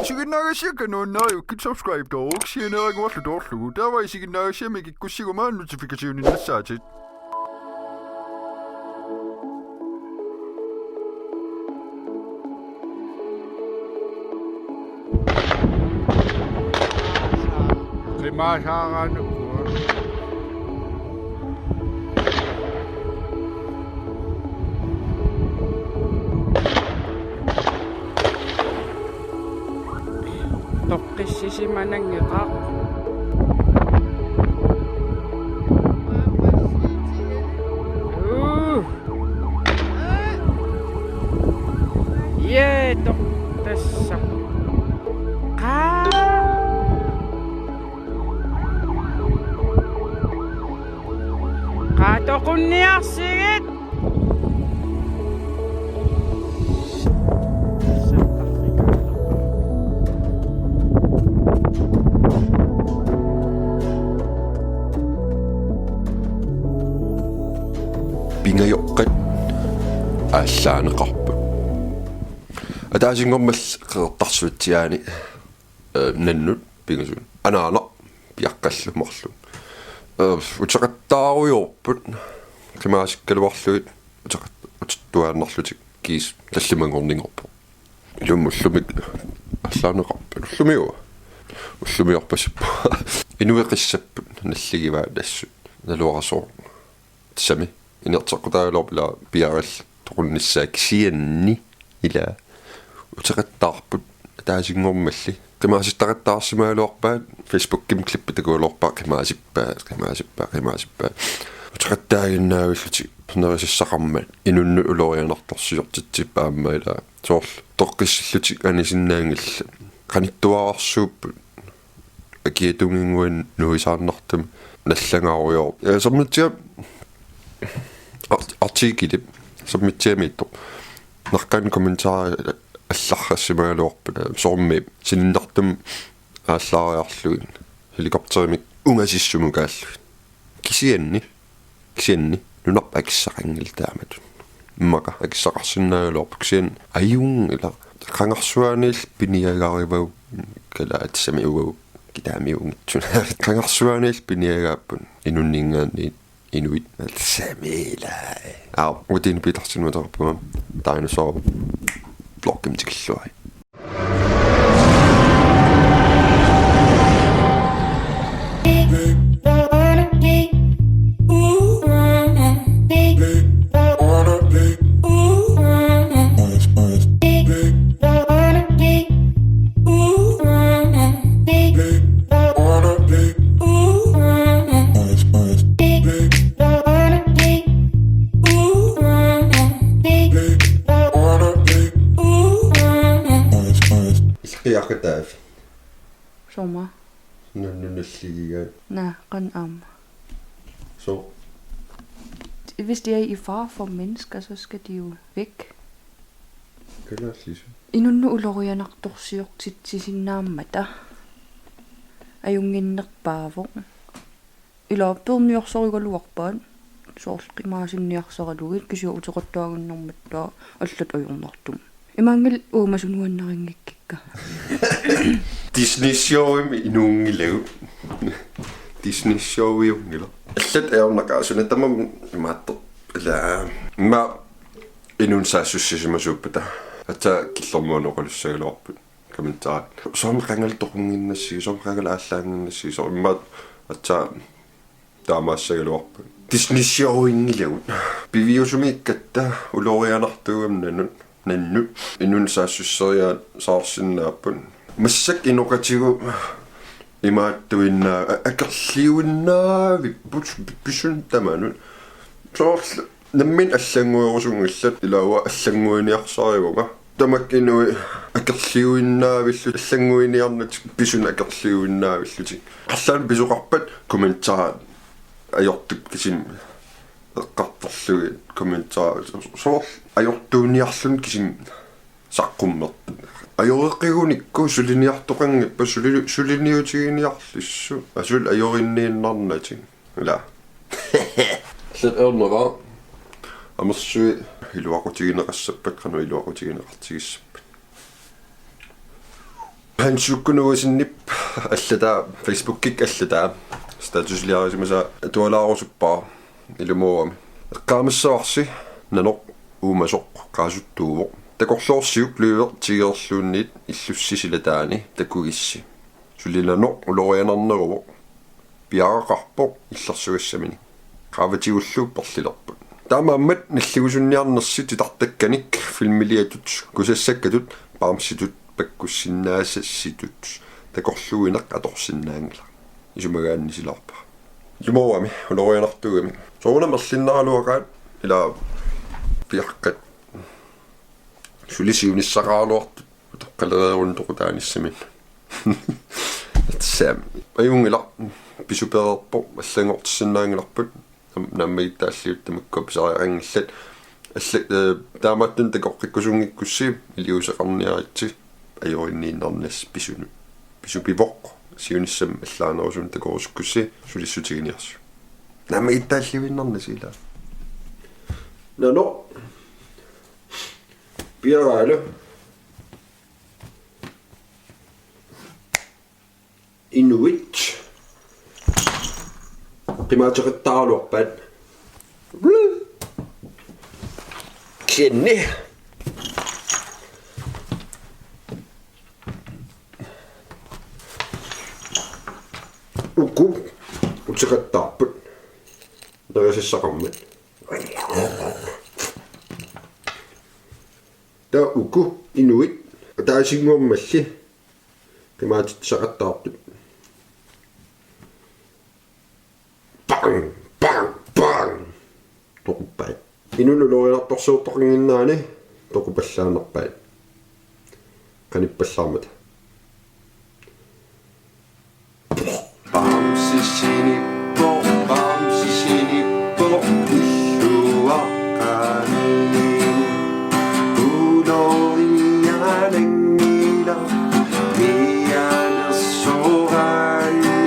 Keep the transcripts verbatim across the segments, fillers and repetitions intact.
Isiginnaagassiakka nuannariukkit subscribe-tooruk sianeeraguarlu toorlugu. Taava isiginnaagassiami kikkussiguma notification-innassaatit. Qimaasaaranukku. Toqqissisimananngeqaaq. Uu. Jee, toq-, tassa. Qaa. Qaa toqunniarsigit. Pingajoqqat aallaaneqarput. Ataasinngormat Qeqertarsuatsiaani, eh, nannut pingasut. Anaanaq piaqqallu marluk. Eh, uteqattaarujoorput. Qimaasikkaluarlugit uteqat-, utertuaannarlutik kiisa tallimanngorninngorpoq. Ilumut ullumi aallaaneqarpat. Ullumiu. Ullumiorpasippoq. Inueqissapput nalligivaat assut. Naluara sooq. Tassami. Inerteqqutaagaluarput ila piareerluni toqunnissaa kisianni ila uteqattaarput ataasinngormalli. Qimaasittaqattaarsimagaluarpaat Facebookimi klippi takugaluarpaa qimaasippaat, qimaasippaat, qimaasippaat. Uteqattaaginnaavillutik nerisassaqarmat inunnut ulorianartorsiortitsippaat aamma ila soorlu toqqissillutik anisinnaanngillat. Qanittuararsuupput. Akiatunginnguit nuisaarnartumik nallangaarujoorput. Ja, sammitsiaq art-, artikelip sammitsiamiittoq. Naqqani kommentarit allarrassimagaluarput. Soormi sininnartumik aallaariarlugit helikopterimik ungasissumigaallugit. Kisianni Kisianni nunarput akissaqanngilaq taamatut. Immaqa akissaqarsinnaagaluarpoq kisianni ajunngilaq. Qangarsuaniilli piniagarivagut kalaallisut uagut kitaamiunngitsut. Qangarsuaniilli piniagaapput inunninngaanniit inuit. Alsamila. Aa, utin pitarsin utarpuma. Dinosaur. Blokkimik tikilluarit. Ilqiaqataaf. Soormi? Nunnu nalligigaat. Naa, qanoq aamma. Så. Hvis de er i fare for mennesker, så skal de jo væk. Kalaallisut. Inunnut ulorianartorsiortitsisinnaammata. Ajunnginnerpaavoq. Ila peerniarsarigaluarpaat soorlu qimaasinniarsaralugit kisianni uteqattaaginnarmat taava allat ajornartumik. Imaanngilaq uumasut nuannarinngikka. Disney Showimi inuunngilagut. Disney Showiunngilaq. Allat ajornaqaaq suna tamarmi imaattoq. Ila. Immaqa inunnut saassussisimasuuppata. Aatsaat killormut oqalussagaluarput. Kommentarit. Soormi qangali toqunnginnassigit, soormi qangali aallaannginnassigit, soormi immaqa aatsaat taamaassagaluarput. Disney Showinngilagut. Piviusumiikkatta ulorianartuugami nannut, nannut. Inunnut saassusseriaat saarsinnaapput. Massakkut inoqatigut imaattuinnaa-, a-, akerliuinnaavipput pi-, pisunut tamanut. Soorlu nammineq allannguerusunngillat, ilaa uanga allannguiniarsarivunga. Tamakku inuit akerliuinnaavillutik, allannguiniarnatik pisunut akerliuinnaavillutik. Arlaannik pisoqarpat kommentarit ajortut kisimi eqqartorlugit kommentarit. Soorlu ajortuuniarluni kisimi saqqummertut. Ajoreqigunikku suliniartoqanngippat suli-, suliniutiginiarlissut. Asuli ajorinniinnarnatik. Ila. Allat ajornaqaaq. Amersui iluaqutigineqassappat, qanoq iluaqutigineqartigissappat. Hans Jukku Nuusinnip allataa, Facebookikkut allataa, statusiliarisimasaa atualaarusuppara ilumoorami. Eqqaamassavarsi: Nanoq, uumasoq qaasuttuuvoq. Takorloorsiuk løve tigerluunniit illussi silataani takugissi. Suli nanoq ulorianarneruvoq. Piaraqarpoq illersugassaminik. Qaavatigullu perlilerput. Taamaammat nalligusunniarnersi titartakkanik filmiliatut, kusassakkatut, bamsitut pakkussinnaasasitut takorluuineq atorsinnaanngilaq. Isumagaanni silaarpara. Ilumoorami, ulorianartuugami. Soorunami erlinnaraluaqaat, ila piaqqat. Suli siunissaqaraluartut utoqqalereerunik toqutaanissamik. Tassami. Ajunngilaq, pisupereerpoq, allanngortissinnaanngilarput. Nam-, naammagittaalliuttut makkua pisariaqanngillat. Alla-, eh, taamaattunik takoqqikkusunngikkussi iliuuseqarniaritsi, ajorinniinnarnassi pisunut. Pisupivoq, siunissami allaanerusumik takorusukkussi sulissutiginiarsiuk. Naammagittaalliuinnarnasi ila. Nanoq. Piaraalu. Inuit qimaateqattaaraluarpaat. Kisianni uku uteqattaarput nerisassaqarmat. Taava uku inuit ataasinnguammalli qimaatitsisaqattaartut. Bang, bang, bang. Toquppaat. Inunnik ulorianartorsiortoqannginnerani toqupallaannarpaat. Qanippallaarmata. Bamsi sinippoq, bamsi sinippoq, illuaqqani. Uloriananngilaq, mianersoraanni,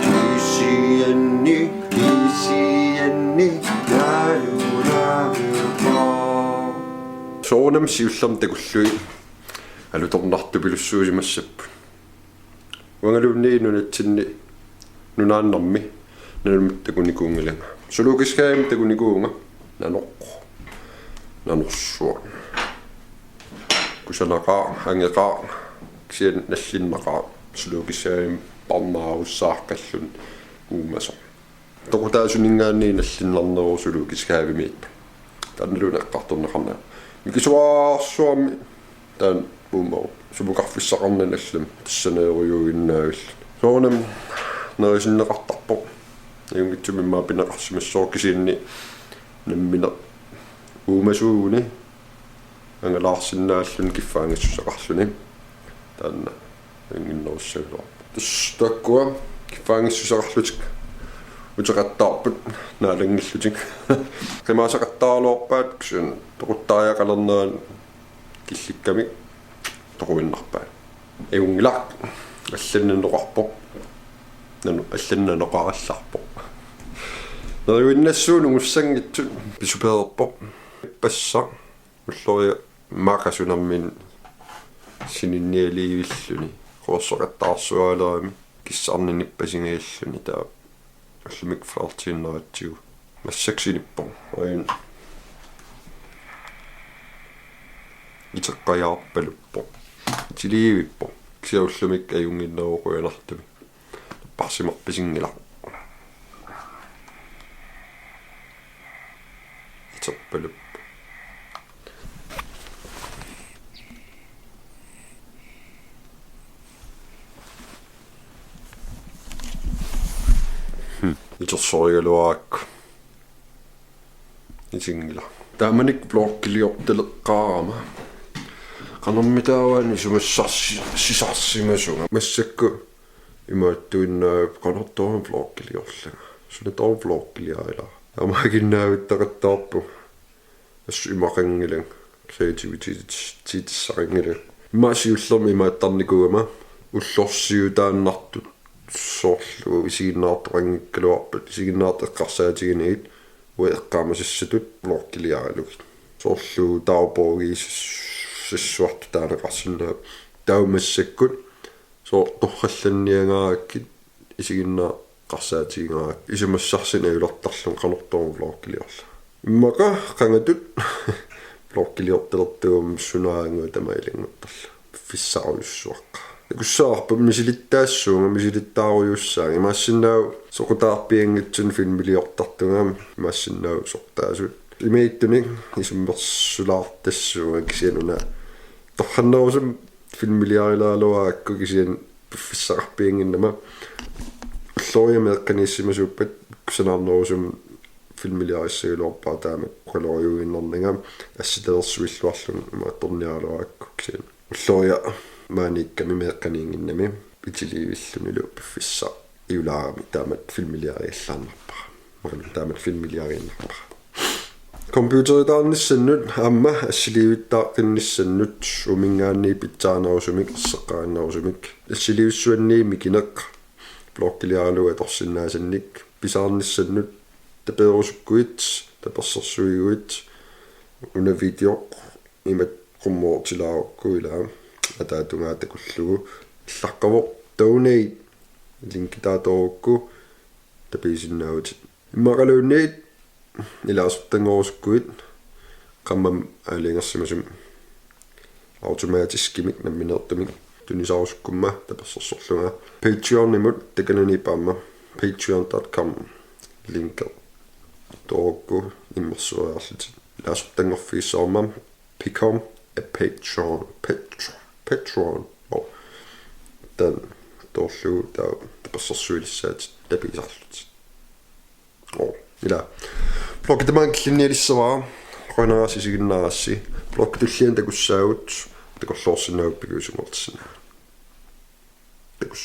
kisianni, kisianni, nalulaareerpoq. Soorunami siullermik takullugit alutornartupilussuusimassapput. Uangaluunniit nunatsinni nunaannarmi Nanormik takunikuunngilanga. Zoologisk Havemi takunikuuvunga. Nanoq. Nanorsuaq. Kusanaqaaq, angeqaaq, kisianni nallinnaqaaq. Zoologisk Havemi parnaarussaaq qallunni uumasoq. Toqutaasuninngaanniit nallinnarneruvoq Zoologisk Havemiippoq. Taannaluunniit eqqartorneqarnera. Mikisuarsuarmi taanna uumasoq. Sumukarfissaqarnani allami tassaneerujuinnavilluni. Soorunami nerisinneqartarpoq. Ajunngitsumik immaqa pineqarsimassooq, kisianni nammineq uumasuuguni angalaarsinnaalluni kiffaanngissuseqarluni. Taanna ajunngitsussagaluarpoq. Tassa taakkua kiffaanngissuseqarlutik uteqattaarput naalanngillutik. Qimaaseqattaaraluarpaat, kisianni toquttariaqalernerani killikkamik toquinnarpaat. Ajunngilaq, allanut nanoqarpoq. Nanu-, allanut nanoqarallarpoq. Neriuinnassuup nungussanngitsoq pisupereerpoq. Passa. Ulloriaq immaqa qasunermini sininnialiivilluni. Qoorsoqattaarsuaalerami kissarneq nippasingajalluni, taava ullumikkut flirtiinnaratsigu. Massakkut sinippoq. Aajuna iteqqajaarpaluppoq. Itiliivippoq. Kisianni ullumikkut ajunnginneruvoq qujanartumik. Napparsimarpisinngilaq. Iterpaluppoq. Hmm. Itersorigaluarakku. Isinngilaq. Taamanikkut vloggiliortaleqqaarama. Qanormitaava isumassarsi-, sisarsimasunga. Massakkut imaattuinnaapput, qanortoq vloggiliorlanga. Suna taava vloggiliarilaarlanga. Taamaaginnaavittaqattaarpunga. Assut imaqanngilanga. Kreativitetsissaqanngilanga. Immaqa siullermik imaattarnikuugama ullorsiutaannartut soorlu isiginnaartoqanngikkaluarpat, isiginnaartut eqqarsaatiginagit uanga eqqaamasassatut vloggiliaralugit. Soorlu dagbogi sas-, sassuartut taaneqarsinnaapput. Taava massakkut soorlu torrallanniangarakkit isiginnaartarsaatigingarakku isumassarsinnaajulertarlunga qanortoq vloggiliorlunga. Immaqa qangatut vloggiliortalertugut sunaanngua tamaat ilannguttarlugu. Piffissarujussuaqqaarpoq. Takussavarput misilittaassuunga misilittaarujussuussaanga imaassinnaavoq soqutaarpianngitsunik filmiliortartunga imaassinnaavoq sortaasut. Imaattunik isummersulaartassuunga kisianni una torrannerusumik filmiliarilaaraluarakku kisianni piffissaqarpiannginnama ulloriaq meeqqaniissimasuuppat kusanarnerusumik filmiliarissagaluarpara taama oqalorujuinnarnanga assitalersuilluarlunga imaattorniaraluarakku kisianni ulloriaq maaniikkami meeqqaniinnginnami itiliivillunilu piffissaqarpiannginnama taamatut filmiliariallaannarpara. Maqalu taamatut filmiliariinnarpara. Computeritaarnissannut aamma assiliivittaaqqinnissanut uuminngaanniit pitsaanerusumik erseqqarinnerusumik assiliivissuanniit mikineq vloggiliaralugu atorsinnaasannik pisaarnissannut taperusukkuit tapersersuiguit una videoq imatut qummoortilaarukku ilaa ataatungaa takullugu allaqqavoq donate linki taatoorukku tapiisinnaavutit. Immaqaluunniit ilaasortanngorusukkuit qammap aalajangersimasumik automatiskimik nammineertumik tunisarusukkumma tapersersorlunga Patreonimut takananiippa aamma patreon dot com linki toorukku immersueriarlutit ilaasortanngorfigissavarma become a patron patron patron. Taanna toorlugu taava tapersersuilissaatit tapiisarlutit. Ilaa. Bloggi tamaanga killinnialissavara. Qujanaq isiginnaarassi. Bloggi tulliani takussaagut takorloorsinnaavutit pingasuumortissinna. Takuss.